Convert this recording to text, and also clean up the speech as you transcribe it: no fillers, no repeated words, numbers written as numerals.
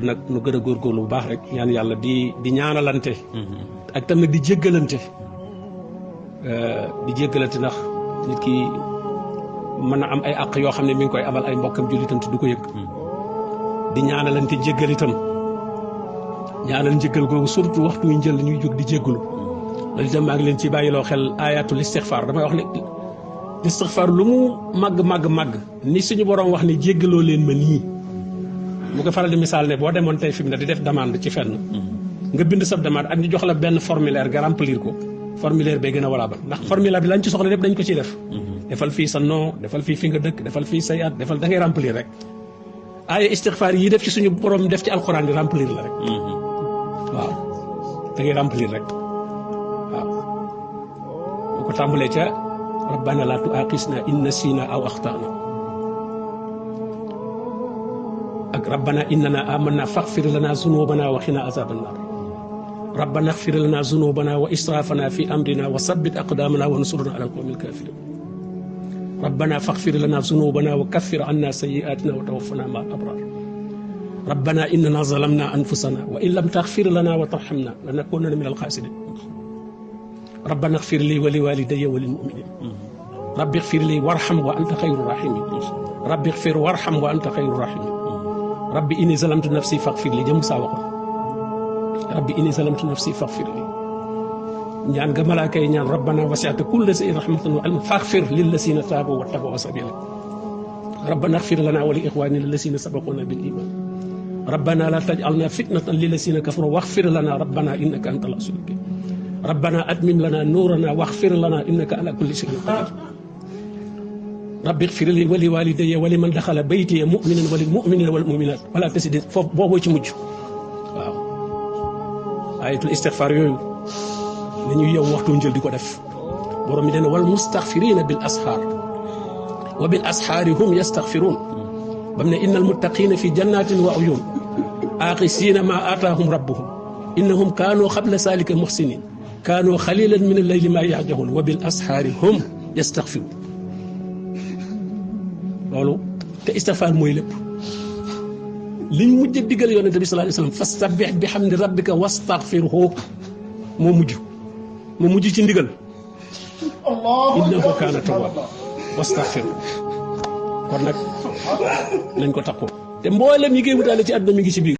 nag nu gën a góorgóorlu bu baax rek ñaan yàlla di ñaanalante ak tam nag di jéggalante ndax nit ki mën na am ay àq yoo xam ne mi ngi koy amal ay mbokkam jullitam te du ko yëg di ñaanalante jéggal itam ñaanal njëggal googu surtout waxtu yu njël ñuy jóg di jéggalu loolu itam maa ngi leen ci bàyyiloo xel ayatul istixfaar damay wax ne istixfaar lu mu màgg ni suñu borom wax ne jéggaloo leen ma nii mu ko faral di misaal ne boo demoon tey fi mu ne di def demande ci fenn nga bind sa demande ak ñu jox la benn formulaire nga remplir ko formulaire bay gën a valable ndax formulaire bi lañ ci soxla lépp dañ ko ciy def defal fii sa nom defal fii fi nga dëkk defal fii say at defal da ngay remplir rek aaya istixfaar yi def ci suñu borom def ci alxuraan di remplir la rek waaw da ngay remplir rek waaw bu ko tàmbalee ca rabbana la tuaqisna in nasina aw axtana ak rabbana innana amanna faghfir lana zunubana wa qina azaban nar rabbana ighfir lana zunubana wa israfana fi amrina wa sabbit aqdamana wa ansurna ala alqawmil kafirin rabbana faghfir lana zunubana wa kaffir anna sayyi'atina wa tawaffana ma al abrar rabbana innana zalamna anfusana wa in lam taghfir lana wa tarhamna lanakunanna min alkhasirin rabbana ighfir li wa li walidayya wa lil mu'minin rabbi ighfir li warham wa anta khayrur rahimin rabbi ighfir warham wa anta khayrur rahimin rabbi inni zalamtu nafsi faghfir li jëm saa waxoon rabbi inni zalamtu nafsi faghfir li ñaan nga malaaka yi ñaan rabbana wasi'ta kulla shay'in rahmatan wa ilman faghfir lillazina tabu wattaba'u sabilak rabbana ighfir lana wa li ikhwanina allazina sabaquna bil iman rabbana la taj'alna fitnatan lillazina kafaru waghfir lana rabbana innaka antal azizul hakim rabbana atmim lana nurana waghfir lana innaka ala kulli shay'in qadir rabbi ighfir li wa li walidayya wa liman dakhala baytiya mu'minan wa lil mu'minina wal mu'minat wala tasid foofu booboo ci mujj waaw ayatul istighfar yooyu nañuy yow waxtu njël di ko def borom mi dana wal mustaghfirina bil ashar wa bil ashari hum yastaghfirun bam ne innal muttaqina fi jannatin wa uyun aqisina ma ataahum rabbuhum innahum kanu qabla zalika muhsinin kanu khalilan min al-layli ma yahjahun wa bil ashari hum yastaghfirun loolu te istighfar mooy lépp liñ mujj digal yonente bi sallallahu alayhi wasallam fastabbih bihamdi rabbika wastaghfirhu moo mujj ci ndigal innahu kaana tawwaaba wastaghfirhu kon nag nañ ko takku te mboolem yi ngay wutaale ci àdduna mi ngi ci biir